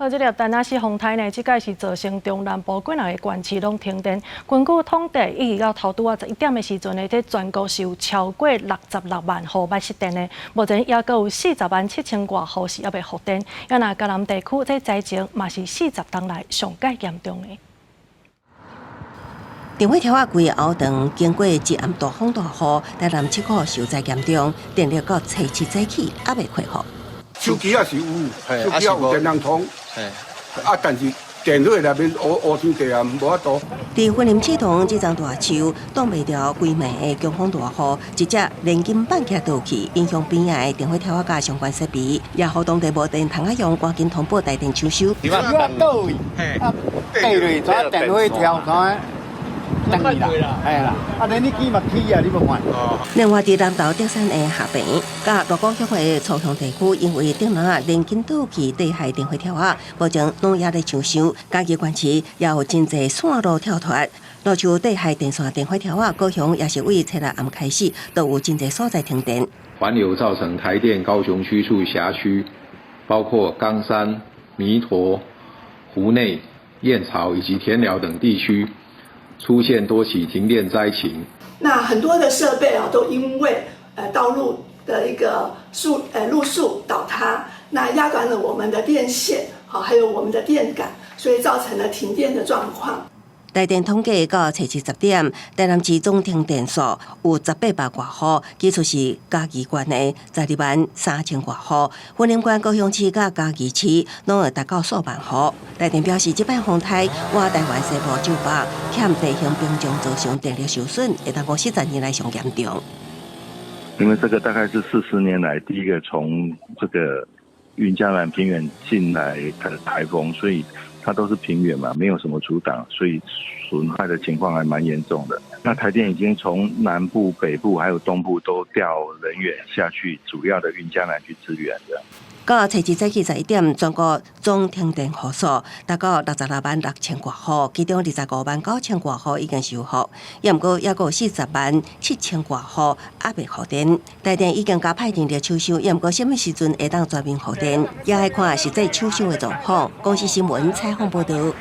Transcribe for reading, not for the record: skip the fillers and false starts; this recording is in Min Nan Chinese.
好，這粒陳亞斯風颱呢，這擺是造成中南部幾若个縣市攏停電。根據統計，一直到頭拄仔11點的時陣呢，這全國是有超過66萬戶捌失電的。目前猶閣有40萬7千外戶是猶未復電。啊若嘉南地區這災情嘛是40冬來上蓋嚴重的。電火柱仔規個後長，經過一暗大風大雨，台南七股受災嚴重，電力到初七早起猶未恢復。手機也是有，手機也有電人通，啊，但是電火內面烏烏天地啊，無法度。佇雲林刺桐這叢大樹擋袂牢規暝的強風大雨，直接連根拔起倒去，影響邊仔的電火柱仔佮相關設備，也予當地無電通仔用，趕緊通報台電搶修。倒去，啊，跌落去，電火柱怎？斷去啦，係啦，啊，連你機嘛起啊，你無看。另外，佇南投竹山的下坪，佮鑼鼓鄉的粗鄉地區，因為頂樓仔連根倒去地下電火柱仔，目前攏猶咧搶修。嘉義縣市也有真濟線路跳脫，落樹地下電線電火柱仔，高雄也是對初六暗開始，都有真濟所在停電。環流造成台電高雄區處轄區，包括岡山、彌陀、湖內、燕巢以及田寮等地區，出現多起停電災情。那很多的設備啊，都因為道路的一個樹路樹倒塌，那壓斷了我們的電線，好，還有我們的電桿，所以造成了停電的狀況。台電統計到初七10點，台南市總停電數有18百外戶，其次是嘉義縣的12萬3千外戶，雲林縣高雄市佮嘉義市攏會達到數萬戶。台電表示，這擺風颱倚台灣西部就北，欠地形屏障造成電力受損，會當講40年來上嚴重。因為這個大概是40年來第一個從這個雲嘉南平原進來的颱風，所以它都是平原嘛，沒有什麼阻擋，所以損害的情況還蠻嚴重的。那台電已經從南部、北部還有東部都調人員下去，主要的雲嘉南去支援的。到初七早起11點，全國總停電戶數達到66萬6千外戶，其中25萬9千外戶已經修復，猶毋過猶閣有40萬7千外戶猶未復電。台電已經加派人力搶修，猶毋過啥物時陣會當全面復電，也愛看實際搶修的狀況。公視新聞採訪報導。